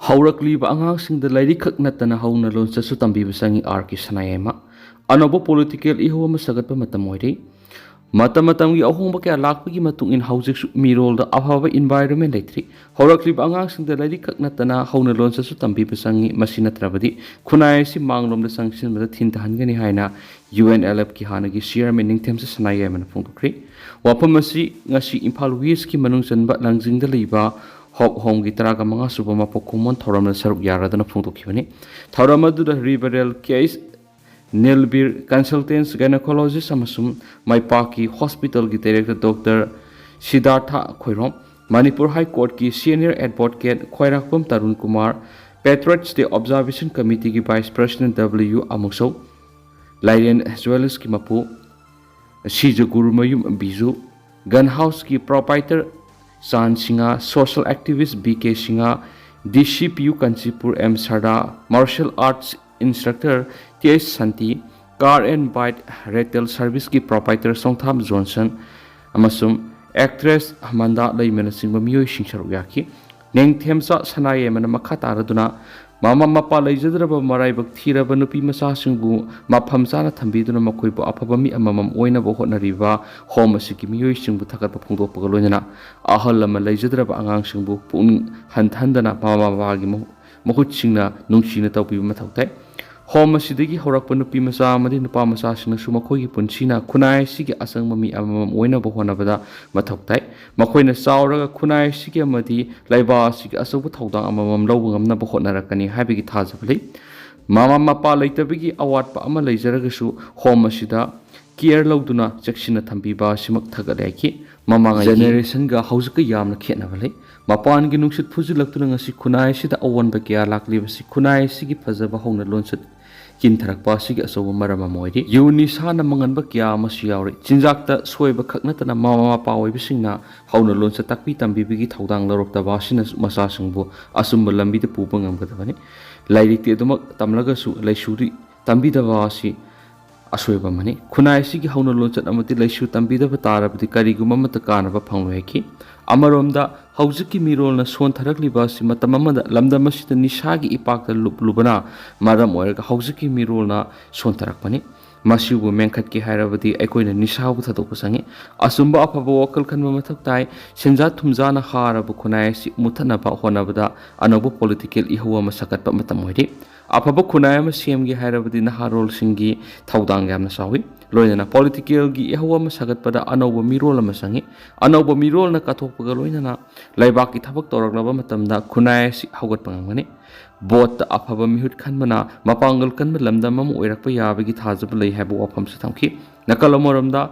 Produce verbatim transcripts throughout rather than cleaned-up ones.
ꯍꯧꯔꯛꯂꯤꯕ ꯑꯉꯥꯡꯁꯤꯡꯗ ꯂꯥꯏꯔꯤꯛ ꯈꯛ ꯅꯠꯇꯅ ꯍꯧꯅ ꯂꯣꯟꯆꯠꯁꯨ ꯇꯝꯕꯤꯕ ꯆꯪꯏ꯫ ꯑꯥꯔ ꯀꯦ ꯁꯅꯥꯌꯥꯏꯃ꯫ ꯑꯅꯧꯕ ꯄꯣꯂꯤꯇꯤꯀꯦꯜ ꯏꯍꯧ ꯑꯃ ꯁꯥꯒꯠꯄ ꯃꯇꯝ ꯑꯣꯏꯔꯦ꯫ ꯃꯇꯝ ꯃꯇꯝꯒꯤ ꯑꯍꯣꯡꯕ ꯀꯌꯥ ꯂꯥꯛꯄꯒꯤ ꯃꯇꯨꯡ ꯏꯟꯅ ꯍꯧꯖꯤꯛꯁꯨ ꯃꯤꯔꯣꯜꯗ ꯑꯐꯕ ꯏꯟꯚꯥꯏꯔꯣꯟꯃꯦꯟ ꯂꯩꯇ꯭ꯔꯤ꯫ ꯍꯧꯔꯛꯂꯤꯕ ꯑꯉꯥꯡꯁꯤꯡꯗ ꯂꯥꯏꯔꯤꯛ ꯈꯛ ꯅꯠꯇꯅ ꯍꯧꯅ ꯂꯣꯟꯆꯠꯁꯨ ꯇꯝꯕꯤꯕ ꯆꯪꯏ꯫ ꯃꯁꯤ ꯅꯠꯇ꯭ꯔꯕꯗꯤ ꯈꯨꯟꯅꯥꯏ ꯑꯁꯤ ꯃꯥꯡꯂꯣꯝꯗ ꯆꯪꯁꯤꯟꯕꯗ ꯊꯤꯟꯊꯍꯟꯒꯅꯤ ꯍꯥꯏꯅ ꯌꯨ ꯑꯦꯟ ꯑꯦꯜ ꯑꯦꯐꯀꯤ ꯍꯥꯟꯅꯒꯤ ꯆꯤꯌꯔꯃꯦꯟ ꯅꯤꯡꯊꯦꯝꯆꯥ ꯁꯅꯥꯌꯥꯏꯃꯅ ꯐꯣꯡꯗꯣꯛꯈ꯭ꯔꯦ꯫ ꯋꯥꯐꯝ ꯑꯁꯤ ꯉꯁꯤ ꯏꯝꯐꯥꯜ ꯋꯦꯁꯀꯤ ꯃꯅꯨꯡ ꯆꯟꯕ ꯂꯥꯡꯖꯤꯡꯗ ꯂꯩꯕ ꯍꯣꯞ ꯍꯣꯝꯒꯤ ꯇꯔꯥꯒ ꯃꯉꯥ ꯁꯨꯕ ꯃꯄꯣꯛ ꯀꯨꯝꯑꯣꯟ ꯊꯧꯔꯝꯗ ꯁꯔꯨꯛ ꯌꯥꯔꯗꯨꯅ ꯐꯣꯡꯗꯣꯛꯈꯤꯕꯅꯤ꯫ ꯊꯧꯔꯝ ꯑꯗꯨꯗ ꯔꯤꯚꯔꯦꯜ ꯀꯦ ꯑꯩꯆ ꯅꯤꯜꯕꯤꯔ, ꯀꯟꯁꯜꯇꯦꯟꯁ ꯒꯥꯏꯅꯣꯀꯣꯂꯣꯖꯤꯁ ꯑꯃꯁꯨꯡ ꯃꯥꯏꯄꯥꯛꯀꯤ ꯍꯣꯁꯄꯤꯇꯥꯜꯒꯤ director doctor Siddharth Khoirom, Manipur high ꯀꯣꯔꯠꯀꯤ senior advocate Khwairakpam Tarun Kumar, Patriots Day observation ꯀꯃꯤꯇꯤꯒꯤ vice president W Amuksou, Lairen ꯖꯨꯋꯦꯂꯔꯁꯀꯤ ꯃꯄꯨ ꯁꯤꯖꯒꯨꯔꯨꯃꯌꯨꯝ ꯕꯤꯖꯨ, ꯒꯟ ꯍꯥꯎꯁꯀꯤ proprietor Chan Singh, social activist B K Singh, D C P U Kanchipur M Sarda, martial arts instructor T H Shanti, car and bike rental ꯁꯔꯚꯤꯁꯀꯤ proprietor Songtham Johnson ꯑꯃꯁꯨꯡ actress Manda ꯂꯩꯃꯅꯆꯤꯡꯕ ꯃꯤꯑꯣꯏꯁꯤꯡ ꯁꯔꯨꯛ ꯌꯥꯈꯤ꯫ ꯅꯤꯡꯊꯦꯝꯆꯥ ꯁꯅꯥꯌꯥꯏꯃꯅ ꯃꯈꯥ ꯇꯥꯔꯗꯨꯅ ꯃꯃꯥ ꯃꯄꯥ ꯂꯩꯖꯗ꯭ꯔꯕ ꯃꯔꯥꯏꯕꯛ ꯊꯤꯔꯕ ꯅꯨꯄꯤ ꯃꯆꯥꯁꯤꯡꯕꯨ ꯃꯐꯝ ꯆꯥꯅ ꯊꯝꯕꯤꯗꯨꯅ ꯃꯈꯣꯏꯕꯨ ꯑꯐꯕ ꯃꯤ ꯑꯃꯃꯝ ꯑꯣꯏꯅꯕ ꯍꯣꯠꯅꯔꯤꯕ ꯍꯣꯝ ꯑꯁꯤꯒꯤ ꯃꯤꯑꯣꯏꯁꯤꯡꯕꯨ ꯊꯥꯒꯠꯄ ꯐꯣꯡꯗꯣꯛꯄꯒ ꯂꯣꯏꯅꯅ ꯑꯍꯜ ꯂꯃꯟ ꯂꯩꯖꯗ꯭ꯔꯕ ꯑꯉꯥꯡꯁꯤꯡꯕꯨ ꯄꯨꯛꯅꯤꯡ ꯍꯟꯊꯍꯟꯗꯅ ꯃꯃꯥ ꯃꯄꯥꯒꯤ ꯃꯍꯨ-, ꯃꯍꯨꯠꯁꯤꯡꯅ ꯅꯨꯡꯁꯤꯅ ꯇꯧꯕꯤꯕ ꯃꯊꯧ ꯇꯥꯏ꯫ ꯍꯣꯝ ꯑꯁꯤꯗꯒꯤ ꯍꯧꯔꯛꯄ ꯅꯨꯄꯤ ꯃꯆꯥ ꯑꯃꯗꯤ ꯅꯨꯄꯥ ꯃꯆꯥꯁꯤꯡꯅꯁꯨ ꯃꯈꯣꯏꯒꯤ ꯄꯨꯟꯁꯤꯅ ꯈꯨꯟꯅꯥꯏ ꯑꯁꯤꯒꯤ ꯑꯆꯪꯕ ꯃꯤ ꯑꯃꯃꯝ ꯑꯣꯏꯅꯕ ꯍꯣꯠꯅꯕꯗ ꯃꯊꯧ ꯇꯥꯏ꯫ ꯃꯈꯣꯏꯅ ꯆꯥꯎꯔꯒ ꯈꯨꯟꯅꯥꯏ ꯑꯁꯤꯒꯤ ꯑꯃꯗꯤ ꯂꯩꯕꯥꯛ ꯑꯁꯤꯒꯤ ꯑꯆꯧꯕ ꯊꯧꯗꯥꯡ ꯑꯃꯃꯝ ꯂꯧꯕ ꯉꯝꯅꯕ ꯍꯣꯠꯅꯔꯛꯀꯅꯤ ꯍꯥꯏꯕꯒꯤ ꯊꯥꯖꯕ ꯂꯩ꯫ ꯃꯃꯥ ꯃꯄꯥ ꯂꯩꯇꯕꯒꯤ ꯑꯋꯥꯠꯄ ꯑꯃ ꯂꯩꯖꯔꯒꯁꯨ ꯍꯣꯝ ꯑꯁꯤꯗ ꯀꯤꯌꯔ ꯂꯧꯗꯨꯅ ꯆꯦꯛꯁꯤꯟꯅ ꯊꯝꯕꯤꯕ ꯑꯁꯤꯃꯛ ꯊꯥꯒꯠꯂꯦ ꯍꯥꯏꯈꯤ꯫ ꯃꯃꯥꯡꯉꯩꯒꯤ ꯖꯦꯅꯦꯔꯦꯁꯟꯒ ꯍꯧꯖꯤꯛꯀ ꯌꯥꯝꯅ ꯈꯦꯠꯅꯕ ꯂꯩ꯫ ꯃꯄꯥꯟꯒꯤ ꯅꯨꯡꯁꯤꯠ ꯐꯨꯖꯤꯜꯂꯛꯇꯨꯅ ꯉꯁꯤ ꯈꯨꯟꯅꯥꯏ ꯑꯁꯤꯗ ꯑꯑꯣꯟꯕ ꯀꯌꯥ ꯂꯥꯛꯂꯤꯕꯁꯤ ꯈꯨꯟꯅꯥꯏ ꯑꯁꯤꯒꯤ ꯐꯖꯕ ꯍꯧꯅ ꯂꯣꯟꯆꯠ ꯀꯤꯟꯊꯔꯛꯄ ꯑꯁꯤꯒꯤ ꯑꯆꯧꯕ ꯃꯔꯝ ꯑꯃ ꯑꯣꯏꯔꯤ꯫ ꯌꯨ ꯅꯤꯁꯥꯅ ꯃꯪꯍꯟꯕ ꯀꯌꯥ ꯑꯃꯁꯨ ꯌꯥꯎꯔꯤ꯫ ꯆꯤꯟꯖꯥꯛꯇ ꯁꯣꯏꯕ ꯈꯛ ꯅꯠꯇꯅ ꯃꯃꯥ ꯃꯄꯥ ꯑꯣꯏꯕꯁꯤꯡꯅ ꯍꯧꯅ ꯂꯣꯟꯆꯠ ꯇꯥꯛꯄꯤ ꯇꯝꯕꯤꯕꯒꯤ ꯊꯧꯗꯥꯡ ꯂꯧꯔꯛꯇꯕ ꯑꯁꯤꯅꯁꯨ ꯃꯆꯥꯁꯤꯡꯕꯨ ꯑꯆꯨꯝꯕ ꯂꯝꯕꯤꯗ ꯄꯨꯕ ꯉꯝꯒꯗꯕꯅꯤ꯫ ꯂꯥꯏꯔꯤꯛꯇꯤ ꯑꯗꯨꯃꯛ ꯇꯝꯂꯒꯁꯨ ꯂꯥꯏꯁꯨꯗꯤ ꯇꯝꯕꯤꯗꯕ ꯑꯁꯤ ꯑꯁꯣꯏꯕ ꯑꯃꯅꯤ꯫ ꯈꯨꯟꯅꯥꯏ ꯑꯁꯤꯒꯤ ꯍꯧꯅ ꯂꯣꯟꯆꯠ ꯑꯃꯗꯤ ꯂꯩꯁꯨ ꯇꯝꯕꯤꯗꯕ ꯇꯥꯔꯕꯗꯤ ꯀꯔꯤꯒꯨꯝꯕ ꯑꯃꯠꯇ ꯀꯥꯟꯅꯕ ꯐꯪꯂꯣꯏ ꯍꯥꯏꯈꯤ꯫ ꯑꯃꯔꯣꯝꯗ, ꯍꯧꯖꯤꯛꯀꯤ ꯃꯤꯔꯣꯜꯅ ꯁꯣꯟꯊꯔꯛꯂꯤꯕ ꯑꯁꯤ ꯃꯇꯝ ꯑꯃꯗ ꯂꯝꯗꯝ ꯑꯁꯤꯗ ꯅꯤꯁꯥꯒꯤ ꯏꯄꯥꯛꯇ ꯂꯨꯞꯂꯨꯕꯅ ꯃꯔꯝ ꯑꯣꯏꯔꯒ ꯍꯧꯖꯤꯛꯀꯤ ꯃꯤꯔꯣꯜꯅ ꯁꯣꯟꯊꯔꯛꯄꯅꯤ꯫ ꯃꯁꯤꯕꯨ ꯃꯦꯟꯈꯠꯀꯦ ꯍꯥꯏꯔꯕꯗꯤ ꯑꯩꯈꯣꯏꯅ ꯅꯤꯁꯥꯕꯨ ꯊꯥꯗꯣꯛꯄ ꯆꯪꯏ꯫ ꯑꯆꯨꯝꯕ ꯑꯐꯕ ꯋꯥꯈꯜ ꯈꯟꯕ ꯃꯊꯧ ꯇꯥꯏ꯫ ꯁꯦꯟꯖꯥ ꯊꯨꯝꯖꯥꯅ ꯍꯥꯔꯕ ꯈꯨꯟꯅꯥꯏ ꯑꯁꯤ ꯃꯨꯠꯊꯠꯅꯕ ꯍꯣꯠꯅꯕꯗ ꯑꯅꯧꯕ ꯄꯣꯂꯤꯇꯤꯀꯦꯜ ꯏꯍꯧ ꯑꯃ ꯁꯥꯒꯠꯄ ꯃꯇꯝ ꯑꯣꯏꯔꯤ꯫ ꯑꯐꯕ ꯈꯨꯟꯅꯥꯏ ꯑꯃ ꯁꯦꯝꯒꯦ ꯍꯥꯏꯔꯕꯗꯤ ꯅꯍꯥꯔꯣꯜꯁꯤꯡꯒꯤ ꯊꯧꯗꯥꯡ ꯌꯥꯝꯅ ꯆꯥꯎꯏ꯫ ꯂꯣꯏꯅꯅ ꯄꯣꯂꯤꯇꯤꯀꯦꯜꯒꯤ ꯏꯍꯧ ꯑꯃ ꯁꯥꯒꯠꯄꯗ ꯑꯅꯧꯕ ꯃꯤꯔꯣꯜ ꯑꯃ ꯆꯪꯏ꯫ ꯑꯅꯧꯕ ꯃꯤꯔꯣꯜꯅ ꯀꯠꯊꯣꯛꯄꯒ ꯂꯣꯏꯅꯅ ꯂꯩꯕꯥꯛꯀꯤ ꯊꯕꯛ ꯇꯧꯔꯛꯂꯕ ꯃꯇꯝꯗ ꯈꯨꯟꯅꯥꯏ ꯑꯁꯤ ꯍꯧꯒꯠꯄ ꯉꯝꯒꯅꯤ꯫ ꯕꯣꯠꯇ ꯑꯐꯕ ꯃꯤꯍꯨꯠ ꯈꯟꯕꯅ ꯃꯄꯥꯡꯒꯜ ꯀꯟꯕ ꯂꯝꯗꯝ ꯑꯃ ꯑꯣꯏꯔꯛꯄ ꯌꯥꯕꯒꯤ ꯊꯥꯖꯕ ꯂꯩ ꯍꯥꯏꯕ ꯋꯥꯐꯝꯁꯨ ꯊꯝꯈꯤ꯫ ꯅꯥꯀꯜ ꯑꯃꯔꯣꯝꯗ,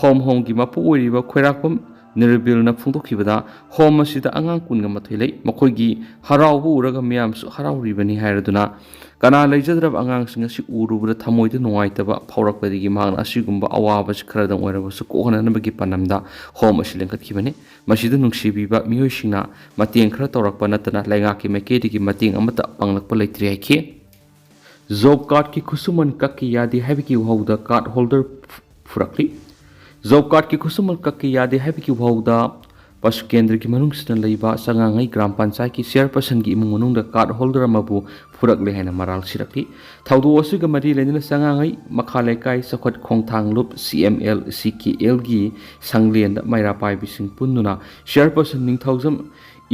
ꯍꯣꯝ ꯍꯣꯝꯒꯤ ꯃꯄꯨ ꯑꯣꯏꯔꯤꯕ ꯈꯣꯏꯔꯥꯛꯄꯝ ꯅꯤꯔꯕꯤꯜꯅ ꯐꯣꯡꯗꯣꯛꯈꯤꯕꯗ, ꯍꯣꯝ ꯑꯁꯤꯗ ꯑꯉꯥꯡ ꯀꯨꯟꯒ ꯃꯥꯊꯣꯏ ꯂꯩ꯫ ꯃꯈꯣꯏꯒꯤ ꯍꯔꯥꯎꯕ ꯎꯔꯒ ꯃꯤꯌꯥꯝꯁꯨ ꯍꯔꯥꯎꯔꯤꯕꯅꯤ ꯍꯥꯏꯔꯗꯨꯅ, ꯀꯅꯥ ꯂꯩꯖꯗ꯭ꯔꯕ ꯑꯉꯥꯡꯁꯤꯡ ꯑꯁꯤ ꯎꯔꯨꯕꯗ ꯊꯃꯣꯏꯗ ꯅꯨꯡꯉꯥꯏꯇꯕ ꯐꯥꯎꯔꯛꯄꯗꯒꯤ ꯃꯍꯥꯛꯅ ꯑꯁꯤꯒꯨꯝꯕ ꯑꯋꯥꯕꯁꯤ ꯈꯔꯗꯪ ꯑꯣꯏꯔꯕꯁꯨ ꯀꯣꯛꯍꯟꯅꯕꯒꯤ ꯄꯥꯟꯗꯝꯗ ꯍꯣꯝ ꯑꯁꯤ ꯂꯤꯡꯈꯠꯈꯤꯕꯅꯤ꯫ ꯃꯁꯤꯗ ꯅꯨꯡꯁꯤꯕꯤꯕ ꯃꯤꯑꯣꯏꯁꯤꯡꯅ ꯃꯇꯦꯡ ꯈꯔ ꯇꯧꯔꯛꯄ ꯅꯠꯇꯅ ꯂꯩꯉꯥꯛꯀꯤ ꯃꯥꯏꯀꯩꯗꯒꯤ ꯃꯇꯦꯡ ꯑꯃꯠꯇ ꯐꯪꯂꯛꯄ ꯂꯩꯇ꯭ꯔꯤ ꯍꯥꯏꯈꯤ꯫ ꯖꯣꯕ ꯀꯥꯔꯗꯀꯤ ꯈꯨꯠꯁꯨꯃꯟ ꯀꯛꯀꯦ ꯌꯥꯗꯦ ꯍꯥꯏꯕꯒꯤ ꯋꯥꯍꯧꯗ ꯀꯥꯔꯗ ꯍꯣꯜꯗꯔ ꯐꯨꯔꯛꯂꯤ꯫ ꯖꯣꯕ ꯀꯥꯔꯗꯀꯤ ꯈꯨꯠꯁꯨꯃꯟ ꯀꯛꯀꯦ ꯌꯥꯗꯦ ꯍꯥꯏꯕꯒꯤ ꯋꯥꯍꯧꯗ ꯄꯁꯨ ꯀꯦꯟꯗ꯭ꯔꯒꯤ ꯃꯅꯨꯡꯁꯤꯗ ꯂꯩꯕ ꯆꯉꯥꯡꯉꯩ ꯒ꯭ꯔꯥꯝ ꯄꯟꯆꯥꯌꯠꯀꯤ ꯆꯤꯌꯔꯄꯔꯁꯟꯒꯤ ꯏꯃꯨꯡ ꯃꯅꯨꯡꯗ ꯀꯥꯔꯗ ꯍꯣꯜꯗꯔ ꯑꯃꯕꯨ ꯐꯨꯔꯛꯂꯦ ꯍꯥꯏꯅ ꯃꯔꯥꯜ ꯁꯤꯔꯛꯂꯤ꯫ ꯊꯧꯗꯣꯛ ꯑꯁꯤꯒ ꯃꯔꯤ ꯂꯩꯅꯅ ꯆꯉꯥꯡꯉꯩ ꯃꯈꯥ ꯂꯩꯀꯥꯏ ꯆꯥꯎꯈꯠ ꯈꯣꯡꯊꯥꯡ ꯂꯨꯞ ꯁꯤ ꯑꯦꯝ ꯑꯦꯜ ꯁꯤ ꯀꯦ ꯑꯦꯜꯒꯤ ꯁꯪꯂꯦꯟꯗ ꯃꯩꯔꯥ ꯄꯥꯏꯕꯤꯁꯤꯡ ꯄꯨꯟꯗꯨꯅ ꯆꯤꯌꯔꯄꯔꯁꯟ ꯅꯤꯡꯊꯧꯖꯝ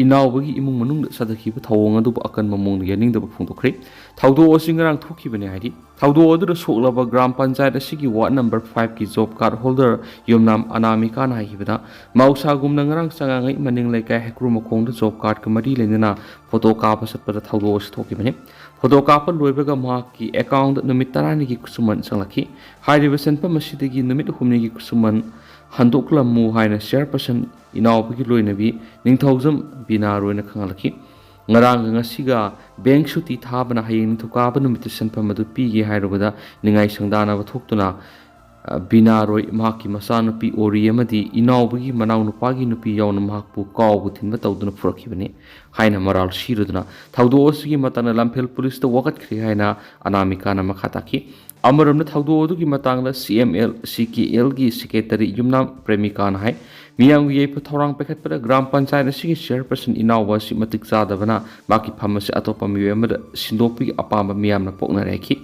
ꯏꯅꯥꯎꯕꯒꯤ ꯏꯃꯨꯡ ꯃꯅꯨꯡꯗ ꯆꯠꯊꯈꯤꯕ ꯊꯧꯑꯣꯡ ꯑꯗꯨꯕꯨ ꯑꯀꯟꯕ ꯃꯑꯣꯡꯗ ꯌꯥꯅꯤꯡꯗꯕ ꯐꯣꯡꯗꯣꯛꯈ꯭ꯔꯦ꯫ ꯊꯧꯗꯣꯛ ꯑꯁꯤ ꯉꯔꯥꯡ ꯊꯣꯛꯈꯤꯕꯅꯤ ꯍꯥꯏꯔꯤ꯫ ꯊꯧꯗꯣꯛ ꯑꯗꯨꯗ ꯁꯣꯛꯂꯕ ꯒ꯭ꯔꯥꯝ ꯄꯟꯆꯥꯌꯠ ꯑꯁꯤꯒꯤ ꯋꯥꯔꯗ ꯅꯝꯕꯔ ꯐꯥꯏꯚꯀꯤ ꯖꯣꯕ ꯀꯥꯔꯗ ꯍꯣꯜꯗꯔ ꯌꯨꯝꯅꯥꯝ ꯑꯅꯥꯃꯤꯀꯥꯅ ꯍꯥꯏꯈꯤꯕꯗ, ꯃꯍꯧꯁꯥꯒꯨꯝꯅ ꯉꯔꯥꯡ ꯆꯉꯥꯡꯉꯩ ꯃꯅꯤꯡ ꯂꯩꯀꯥꯏ ꯍꯩꯀ꯭ꯔꯨ ꯃꯈꯣꯡꯗ ꯖꯣꯕ ꯀꯥꯔꯗꯀ ꯃꯔꯤ ꯂꯩꯅꯅ ꯐꯣꯇꯣ ꯀꯥꯞꯄ ꯆꯠꯄꯗ ꯊꯧꯗꯣꯛ ꯑꯁꯤ ꯊꯣꯛꯈꯤꯕꯅꯤ꯫ ꯐꯣꯇꯣ ꯀꯥꯞꯄ ꯂꯣꯏꯕꯒ ꯃꯍꯥꯛꯀꯤ ꯑꯦꯀꯥꯎꯟꯗ ꯅꯨꯃꯤꯠ ꯇꯔꯥꯅꯤꯒꯤ ꯈꯨꯠꯁꯨꯃꯟ ꯆꯪꯂꯛꯈꯤ꯫ ꯍꯥꯏꯔꯤꯕ ꯁꯦꯟꯐꯝ ꯑꯁꯤꯗꯒꯤ ꯅꯨꯃꯤꯠ ꯍꯨꯝꯅꯤꯒꯤ ꯈꯨꯠꯁꯨꯃꯟ ꯍꯟꯗꯣꯛꯂꯝꯃꯨ ꯍꯥꯏꯅ ꯆꯤꯌꯔꯄꯔꯁꯟ ꯏꯅꯥꯎꯕꯒꯤ ꯂꯣꯏꯅꯕꯤ ꯅꯤꯡꯊꯧꯖꯝ ꯕꯤꯅꯥ ꯔꯣꯏꯅ ꯈꯪꯍꯜꯂꯛꯈꯤ꯫ ꯉꯔꯥꯡꯒ ꯉꯁꯤꯒ ꯕꯦꯡꯛ ꯁꯨꯇꯤ ꯊꯥꯕꯅ ꯍꯌꯦꯡ ꯅꯤꯡꯊꯧꯀꯥꯕ ꯅꯨꯃꯤꯠꯇ ꯁꯦꯟꯐꯝ ꯑꯗꯨ ꯄꯤꯒꯦ ꯍꯥꯏꯔꯨꯕꯗ ꯅꯤꯡꯉꯥꯏ ꯁꯪꯗꯥꯅꯕ ꯊꯣꯛꯇꯨꯅ, ꯑ, ꯕꯤꯅꯥ ꯔꯣꯏ, ꯃꯍꯥꯛꯀꯤ ꯃꯆꯥꯅꯨꯄꯤ ꯑꯣꯔꯤ ꯑꯃꯗꯤ ꯏꯅꯥꯎꯕꯒꯤ ꯃꯅꯥꯎꯅꯨꯄꯥꯒꯤ ꯅꯨꯄꯤ ꯌꯥꯎꯅ ꯃꯍꯥꯛꯄꯨ ꯀꯥꯎꯕ ꯊꯤꯟꯕ ꯇꯧꯗꯨꯅ ꯐꯨꯔꯛꯈꯤꯕꯅꯤ ꯍꯥꯏꯅ ꯃꯔꯥꯜ ꯁꯤꯔꯗꯨꯅ ꯊꯧꯗꯣꯛ ꯑꯁꯤꯒꯤ ꯃꯇꯥꯡꯗ ꯂꯝꯐꯦꯜ ꯄꯨꯂꯤꯁꯇ ꯋꯥꯀꯠꯈ꯭ꯔꯦ ꯍꯥꯏꯅ ꯑꯅꯥꯃꯤꯀꯥꯅ ꯃꯈꯥ ꯇꯥꯈꯤ꯫ ꯑꯃꯔꯣꯝꯗ ꯊꯧꯗꯣꯛ ꯑꯗꯨꯒꯤ ꯃꯇꯥꯡꯗ ꯁꯤ ꯑꯦꯝ ꯑꯦꯜ ꯁꯤ ꯀꯦ ꯑꯦꯜꯒꯤ ꯁꯦꯀ꯭ꯔꯦꯇꯔꯤ ꯌꯨꯝꯅꯥꯝ ꯄ꯭ꯔꯦꯃꯤꯀꯥꯅ ꯍꯥꯏ, ꯃꯤꯌꯥꯝꯒꯤ ꯌꯥꯏꯐ ꯊꯧꯔꯥꯡ ꯄꯥꯏꯈꯠꯄꯗ ꯒ꯭ꯔꯥꯝ ꯄꯟꯆꯥꯌꯠ ꯑꯁꯤꯒꯤ ꯆꯤꯌꯔꯄꯔꯁꯟ ꯏꯅꯥꯎꯕ ꯑꯁꯤ ꯃꯇꯤꯛ ꯆꯥꯗꯕꯅ ꯃꯍꯥꯛꯀꯤ ꯐꯝ ꯑꯁꯤ ꯑꯇꯣꯞꯄ ꯃꯤꯑꯣꯏ ꯑꯃꯗ ꯁꯤꯟꯗꯣꯛꯄꯒꯤ ꯑꯄꯥꯝꯕ ꯃꯤꯌꯥꯝꯅ ꯄꯣꯛꯅꯔꯦ ꯍꯥꯏꯈꯤ꯫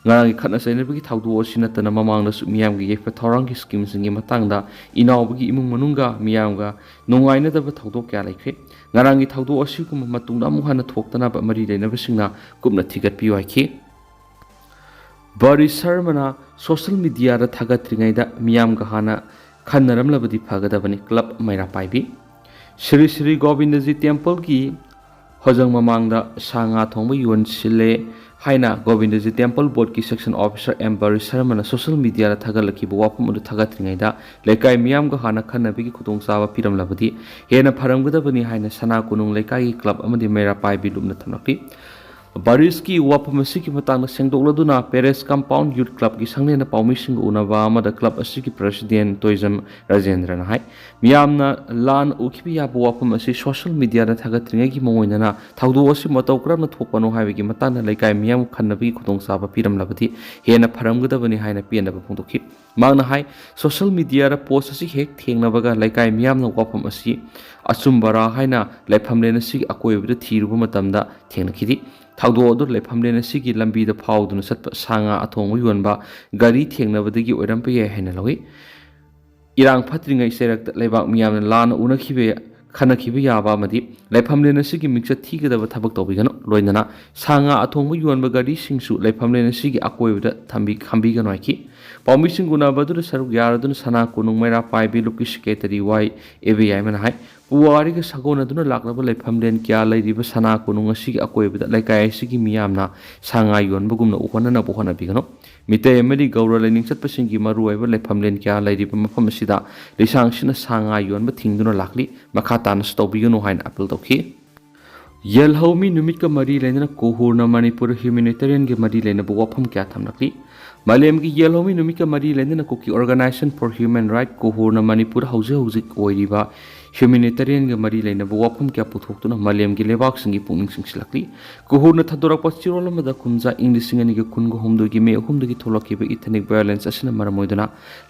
ꯉꯔꯥꯡꯒꯤ ꯈꯠꯅ ꯆꯩꯅꯕꯒꯤ ꯊꯧꯗꯣꯛ ꯑꯁꯤ ꯅꯠꯇꯅ ꯃꯃꯥꯡꯗꯁꯨ ꯃꯤꯌꯥꯝꯒꯤ ꯌꯥꯏꯐ ꯊꯧꯔꯥꯡꯒꯤ ꯁ꯭ꯀꯤꯝꯁꯤꯡꯒꯤ ꯃꯇꯥꯡꯗ ꯏꯅꯥꯎꯕꯒꯤ ꯏꯃꯨꯡ ꯃꯅꯨꯡꯒ ꯃꯤꯌꯥꯝꯒ ꯅꯨꯡꯉꯥꯏꯅꯗꯕ ꯊꯧꯗꯣꯛ ꯀꯌꯥ ꯂꯩꯈ꯭ꯔꯦ꯫ ꯉꯔꯥꯡꯒꯤ ꯊꯧꯗꯣꯛ ꯑꯁꯤꯒꯨꯝꯕ ꯃꯇꯨꯡꯗ ꯑꯃꯨꯛ ꯍꯟꯅ ꯊꯣꯛꯇꯅꯕ ꯃꯔꯤ ꯂꯩꯅꯕꯁꯤꯡꯅ ꯀꯨꯞꯅ ꯊꯤꯒꯠꯄꯤꯌꯨ ꯍꯥꯏꯈꯤ꯫ ꯕꯔꯤ ꯁꯔꯃꯅ ꯁꯣꯁꯤꯌꯦꯜ ꯃꯤꯗꯤꯌꯥꯗ ꯊꯥꯒꯠꯇ꯭ꯔꯤꯉꯩꯗ ꯃꯤꯌꯥꯝꯒ ꯍꯥꯟꯅ ꯈꯟꯅꯔꯝꯂꯕꯗꯤ ꯐꯒꯗꯕꯅꯤ, ꯀ꯭ꯂꯕ ꯃꯩꯔꯥ ꯄꯥꯏꯕꯤ꯫ ꯁ꯭ꯔꯤ ꯁ꯭ꯔꯤ ꯒꯣꯕꯤꯟꯗꯖꯤ ꯇꯦꯝꯄꯜꯒꯤ ꯍꯣꯖꯪ ꯃꯃꯥꯡꯗ ꯁꯥ ꯉꯥ ꯊꯣꯡꯕ ꯌꯣꯟꯁꯤꯜꯂꯦ ꯍꯥꯏꯅ ꯒꯣꯕꯤꯟꯗꯖꯤ ꯇꯦꯝꯄꯜ ꯕꯣꯔꯗꯀꯤ ꯁꯦꯛꯁꯟ ꯑꯣꯐꯤꯁꯥꯔ ꯑꯦꯝ ꯕꯔꯤ ꯁꯔꯃꯅ ꯁꯣꯁꯤꯌꯦꯜ ꯃꯤꯗꯤꯌꯥꯗ ꯊꯥꯒꯠꯂꯛꯈꯤꯕ ꯋꯥꯐꯝ ꯑꯗꯨ ꯊꯥꯒꯠꯇ꯭ꯔꯤꯉꯩꯗ ꯂꯩꯀꯥꯏ ꯃꯤꯌꯥꯝꯒ ꯍꯥꯟꯅ ꯈꯟꯅꯕꯒꯤ ꯈꯨꯗꯣꯡꯆꯥꯕ ꯄꯤꯔꯝꯂꯕꯗꯤ ꯍꯦꯟꯅ ꯐꯔꯝꯒꯗꯕꯅꯤ ꯍꯥꯏꯅ ꯁꯅꯥ ꯀꯣꯅꯨꯡ ꯂꯩꯀꯥꯏꯒꯤ ꯀ꯭ꯂꯕ ꯑꯃꯗꯤ ꯃꯩꯔꯥ ꯄꯥꯏꯕꯤ ꯂꯨꯞꯅ ꯊꯝꯂꯛꯂꯤ꯫ ꯕꯔꯤꯁꯀꯤ ꯋꯥꯐꯝ ꯑꯁꯤꯒꯤ ꯃꯇꯥꯡꯗ ꯁꯦꯡꯗꯣꯛꯂꯗꯨꯅ ꯄꯦꯔꯦꯁ ꯀꯝꯄꯥꯎꯟ ꯌꯨꯠ ꯀ꯭ꯂꯕꯀꯤ ꯁꯪꯂꯦꯟꯗ ꯄꯥꯎꯃꯤꯁꯤꯡꯒ ꯎꯅꯕ ꯑꯃꯗ ꯀ꯭ꯂꯕ ꯑꯁꯤꯒꯤ ꯄ꯭ꯔꯁꯤꯗꯦꯟ ꯇꯣꯏꯖꯝ ꯔꯥꯖꯦꯟꯗ꯭ꯔꯅ ꯍꯥꯏ, ꯃꯤꯌꯥꯝꯅ ꯂꯥꯟꯅ ꯎꯈꯤꯕ ꯌꯥꯕ ꯋꯥꯐꯝ ꯑꯁꯤ ꯁꯣꯁꯤꯌꯦꯜ ꯃꯤꯗꯤꯌꯥꯗ ꯊꯥꯒꯠꯇ꯭ꯔꯤꯉꯩꯒꯤ ꯃꯑꯣꯡꯗꯅ ꯊꯧꯗꯣꯛ ꯑꯁꯤ ꯃꯇꯧ ꯀꯔꯝꯅ ꯊꯣꯛꯄꯅꯣ ꯍꯥꯏꯕꯒꯤ ꯃꯇꯥꯡꯗ ꯂꯩꯀꯥꯏ ꯃꯤꯌꯥꯝ ꯈꯟꯅꯕꯒꯤ ꯈꯨꯗꯣꯡꯆꯥꯕ ꯄꯤꯔꯝꯂꯕꯗꯤ ꯍꯦꯟꯅ ꯐꯔꯝꯒꯗꯕꯅꯤ ꯍꯥꯏꯅ ꯄꯦꯟꯗꯕ ꯐꯣꯡꯗꯣꯛꯈꯤ꯫ ꯃꯍꯥꯛꯅ ꯍꯥꯏ, ꯁꯣꯁꯤꯌꯦꯜ ꯃꯤꯗꯤꯌꯥꯗ ꯄꯣꯁ ꯑꯁꯤ ꯍꯦꯛ ꯊꯦꯡꯅꯕꯒ ꯂꯩꯀꯥꯏ ꯃꯤꯌꯥꯝꯅ ꯋꯥꯐꯝ ꯑꯁꯤ ꯑꯆꯨꯝꯕꯔꯥ ꯍꯥꯏꯅ ꯂꯩꯐꯝꯂꯦꯟ ꯑꯁꯤꯒꯤ ꯑꯀꯣꯏꯕꯗ ꯊꯤꯔꯨꯕ ꯃꯇꯝꯗ ꯊꯦꯡꯅꯈꯤꯗꯦ꯫ ꯊꯧꯗꯣꯛ ꯑꯗꯨ ꯂꯩꯐꯝꯂꯦꯟ ꯑꯁꯤꯒꯤ ꯂꯝꯕꯤꯗ ꯐꯥꯎꯗꯨꯅ ꯆꯠꯄ ꯁꯥ ꯉꯥ ꯑꯊꯣꯡꯕ ꯌꯣꯟꯕ ꯒꯥꯔꯤ ꯊꯦꯡꯅꯕꯗꯒꯤ ꯑꯣꯏꯔꯝꯕ ꯌꯥꯏ ꯍꯥꯏꯅ ꯂꯧꯏ꯫ ꯏꯔꯥꯡ ꯐꯠꯇ꯭ꯔꯤꯉꯩ ꯆꯩꯔꯛꯇ ꯂꯩꯕꯥꯛ ꯃꯤꯌꯥꯝꯅ ꯂꯥꯟꯅ ꯎꯅꯈꯤꯕ, ꯈꯟꯅꯈꯤꯕ ꯌꯥꯕ ꯑꯃꯗꯤ ꯂꯩꯐꯝꯂꯦꯟ ꯑꯁꯤꯒꯤ ꯃꯤꯡꯆꯠ ꯊꯤꯒꯗꯕ ꯊꯕꯛ ꯇꯧꯕꯤꯒꯅꯨ, ꯂꯣꯏꯅꯅ ꯁꯥ ꯉꯥ ꯑꯊꯣꯡꯕ ꯌꯣꯟꯕ ꯒꯥꯔꯤꯁꯤꯡꯁꯨ ꯂꯩꯐꯝꯂꯦꯟ ꯑꯁꯤꯒꯤ ꯑꯀꯣꯏꯕꯗ ꯊꯝꯕꯤ-, ꯈꯝꯕꯤꯒꯅꯨ ꯍꯥꯏꯈꯤ꯫ ꯄꯥꯎꯃꯤꯁꯤꯡ ꯎꯅꯕ ꯑꯗꯨꯗ ꯁꯔꯨꯛ ꯌꯥꯔꯗꯨꯅ ꯁꯅꯥ ꯀꯣꯅꯨꯡ ꯃꯩꯔꯥ ꯄꯥꯏꯕꯤ ꯂꯨꯞꯀꯤ ꯁꯦꯀ꯭ꯔꯦꯇꯔꯤ ꯋꯥꯏ ꯑꯦꯕꯤ ꯌꯥꯏꯃꯅ ꯍꯥꯏ, ꯄꯨꯋꯥꯔꯤꯒ ꯁꯥꯒꯣꯟꯅꯗꯨꯅ ꯂꯥꯛꯂꯕ ꯂꯩꯐꯝꯂꯦꯟ ꯀꯌꯥ ꯂꯩꯔꯤꯕ ꯁꯅꯥ ꯀꯣꯅꯨꯡ ꯑꯁꯤꯒꯤ ꯑꯀꯣꯏꯕꯗ ꯂꯩꯀꯥꯏ ꯑꯁꯤꯒꯤ ꯃꯤꯌꯥꯝꯅ ꯁꯥ ꯉꯥ ꯌꯣꯟꯕꯒꯨꯝꯅ ꯎꯍꯟꯅꯅꯕ ꯍꯣꯠꯅꯕꯤꯒꯅꯨ꯫ ꯃꯤꯇꯩ ꯑꯃꯗꯤ ꯒꯧꯔ ꯂꯥꯏꯅꯤꯡ ꯆꯠꯄꯁꯤꯡꯒꯤ ꯃꯔꯨꯑꯣꯏꯕ ꯂꯩꯐꯝꯂꯦꯟ ꯀꯌꯥ ꯂꯩꯔꯤꯕ ꯃꯐꯝ ꯑꯁꯤꯗ ꯂꯤꯁꯥꯡꯁꯤꯠꯅ ꯁꯥ ꯉꯥ ꯌꯣꯟꯕ ꯊꯤꯡꯗꯨꯅ ꯂꯥꯛꯂꯤ, ꯃꯈꯥ ꯇꯥꯅꯁꯨ ꯇꯧꯕꯤꯒꯅꯨ ꯍꯥꯏꯅ ꯑꯥꯄꯤꯜ ꯇꯧꯈꯤ꯫ ꯌꯦꯜꯍꯧꯃꯤ ꯅꯨꯃꯤꯠꯀ ꯃꯔꯤ ꯂꯩꯅꯅ ꯀꯣꯍꯨꯔꯅ ꯃꯅꯤꯄꯨꯔ ꯍ꯭ꯌꯨꯃꯦꯅꯤꯇꯦꯔꯤꯌꯟꯒꯤ ꯃꯔꯤ ꯂꯩꯅꯕ ꯋꯥꯐꯝ ꯀꯌꯥ ꯊꯝꯂꯛꯂꯤ꯫ ꯃꯥꯂꯦꯝꯒꯤ ꯌꯦꯜꯍꯧꯃꯤ ꯅꯨꯃꯤꯠꯀ ꯃꯔꯤ ꯂꯩꯅꯅ Kuki organisation for human rights ꯀꯣꯍꯨꯔꯅ ꯃꯅꯤꯄꯨꯔ ꯍꯧꯖꯤꯛ ꯍꯧꯖꯤꯛ ꯑꯣꯏꯔꯤꯕ ꯍ꯭ꯌꯨꯃꯦꯅꯤꯇꯦꯔꯤꯌꯟꯒ ꯃꯔꯤ ꯂꯩꯅꯕ ꯋꯥꯐꯝ ꯀꯌꯥ ꯄꯨꯊꯣꯛꯇꯨꯅ ꯃꯥꯂꯦꯝꯒꯤ ꯂꯩꯕꯥꯛꯁꯤꯡꯒꯤ ꯄꯨꯛꯅꯤꯡ ꯆꯤꯡꯁꯤꯜꯂꯛꯂꯤ꯫ ꯀꯨꯍꯨꯔꯅ ꯊꯥꯗꯣꯔꯛꯄ ꯆꯦꯔꯣꯜ ꯑꯃꯗ ꯀꯨꯝꯖꯥ ꯏꯪ ꯂꯤꯁꯤꯡ ꯑꯅꯤꯒ ꯀꯨꯟꯒ ꯍꯨꯝꯗꯣꯏꯒꯤ ꯃꯦ ꯑꯍꯨꯝꯗꯒꯤ ꯊꯣꯛꯂꯛꯈꯤꯕ ethnic violence ꯑꯁꯤꯅ ꯃꯔꯝ ꯑꯣꯏꯗꯨꯅ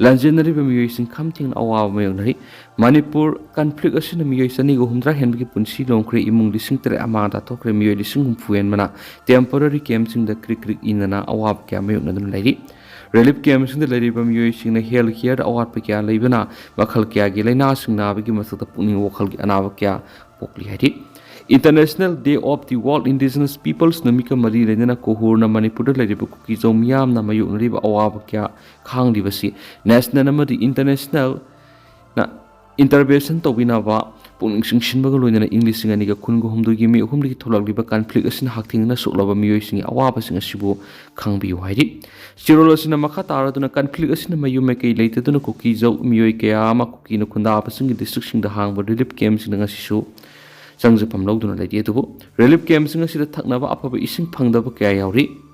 ꯂꯥꯟꯖꯦꯟꯅꯔꯤꯕ ꯃꯤꯑꯣꯏꯁꯤꯡ ꯈꯝ ꯊꯦꯡꯅ ꯑꯋꯥꯕ ꯃꯥꯌꯣꯛꯅꯔꯤ꯫ ꯃꯅꯤꯄꯨꯔ conflict ꯑꯁꯤꯅ ꯃꯤꯑꯣꯏ ꯆꯅꯤꯒ ꯍꯨꯝꯗ꯭ꯔꯥ ꯍꯦꯟꯕꯒꯤ ꯄꯨꯟꯁꯤ ꯂꯣꯝꯈ꯭ꯔꯦ, ꯏꯃꯨꯡ ꯂꯤꯁꯤꯡ ꯇꯔꯦꯠ ꯑꯃꯥꯡ ꯑꯇꯥ ꯊꯣꯛꯈ꯭ꯔꯦ, ꯃꯤꯑꯣꯏ ꯂꯤꯁꯤꯡ ꯍꯨꯝꯐꯨ ꯍꯦꯟꯕꯅ temporary campꯁꯤꯡꯗ ꯀ꯭ꯔꯤꯛ ꯀ꯭ꯔꯤꯛ ꯏꯟꯅꯅ ꯑꯋꯥꯕ ꯀꯌꯥ ꯃꯥꯌꯣꯛꯅꯗꯨꯅ ꯂꯩꯔꯤ꯫ Relief campꯁꯤꯡꯗ ꯂꯩꯔꯤꯕ ꯃꯤꯑꯣꯏꯁꯤꯡꯅ health careꯗ ꯑꯋꯥꯠꯄ ꯀꯌꯥ ꯂꯩꯕꯅ ꯃꯈꯜ ꯀꯌꯥꯒꯤ ꯂꯥꯏꯅꯥꯁꯤꯡ ꯅꯥꯕꯒꯤ ꯃꯊꯛꯇ ꯄꯨꯛꯅꯤꯡ ꯋꯥꯈꯜꯒꯤ ꯑꯅꯥꯕ ꯀꯌꯥ ꯄꯣꯛꯂꯤ ꯍꯥꯏꯔꯤ꯫ International Day of the World Indigenous Peoples ꯅꯨꯃꯤꯠꯀ ꯃꯔꯤ ꯂꯩꯅꯅ ꯀꯣꯍꯨꯔꯅ ꯃꯅꯤꯄꯨꯔꯗ ꯂꯩꯔꯤꯕ ꯀꯨꯀꯤꯖꯧ ꯃꯤꯌꯥꯝꯅ ꯃꯥꯌꯣꯛꯅꯔꯤꯕ ꯑꯋꯥꯕ ꯀꯌꯥ ꯈꯥꯡꯂꯤꯕꯁꯤ national ꯑꯃꯗꯤ internationalꯅ intervention ꯇꯧꯕꯤꯅꯕ ꯄꯨꯛꯅꯤꯡ ꯆꯤꯡꯁꯤꯟꯕꯒ ꯂꯣꯏꯅꯅ ꯏꯪ ꯂꯤꯁꯤꯡ ꯑꯅꯤꯒ ꯀꯨꯟꯒ ꯍꯨꯝꯗꯣꯏꯒꯤ ꯃꯦ ꯑꯍꯨꯝꯗꯒꯤ ꯊꯣꯛꯂꯛꯂꯤꯕ conflict ꯑꯁꯤꯅ ꯍꯛꯊꯦꯡꯅꯅ ꯁꯣꯛꯂꯕ ꯃꯤꯑꯣꯏꯁꯤꯡꯒꯤ ꯑꯋꯥꯕꯁꯤꯡ ꯑꯁꯤꯕꯨ ꯈꯪꯕꯤꯌꯨ ꯍꯥꯏꯔꯤ꯫ ꯆꯦꯔꯣꯜ ꯑꯁꯤꯅ ꯃꯈꯥ ꯇꯥꯔꯗꯨꯅ conflict ꯑꯁꯤꯅ ꯃꯌꯨꯝ ꯃꯀꯩ ꯂꯩꯇꯗꯨꯅ ꯀꯨꯀꯤꯖꯧ ꯃꯤꯑꯣꯏ ꯀꯌꯥ ꯑꯃ ꯀꯨꯀꯤꯅ ꯈꯨꯟꯗꯥꯕꯁꯤꯡꯒꯤ districtꯁꯤꯡꯗ ꯍꯥꯡꯕ relief campꯁꯤꯡꯗ ꯉꯁꯤꯁꯨ ꯆꯪꯖꯐꯝ ꯂꯧꯗꯨꯅ ꯂꯩꯔꯤ꯫ ꯑꯗꯨꯕꯨ relief campꯁꯤꯡ ꯑꯁꯤꯗ ꯊꯛꯅꯕ ꯑꯐꯕ ꯏꯁꯤꯡ ꯐꯪꯗꯕ ꯀꯌꯥ ꯌꯥꯎꯔꯤ꯫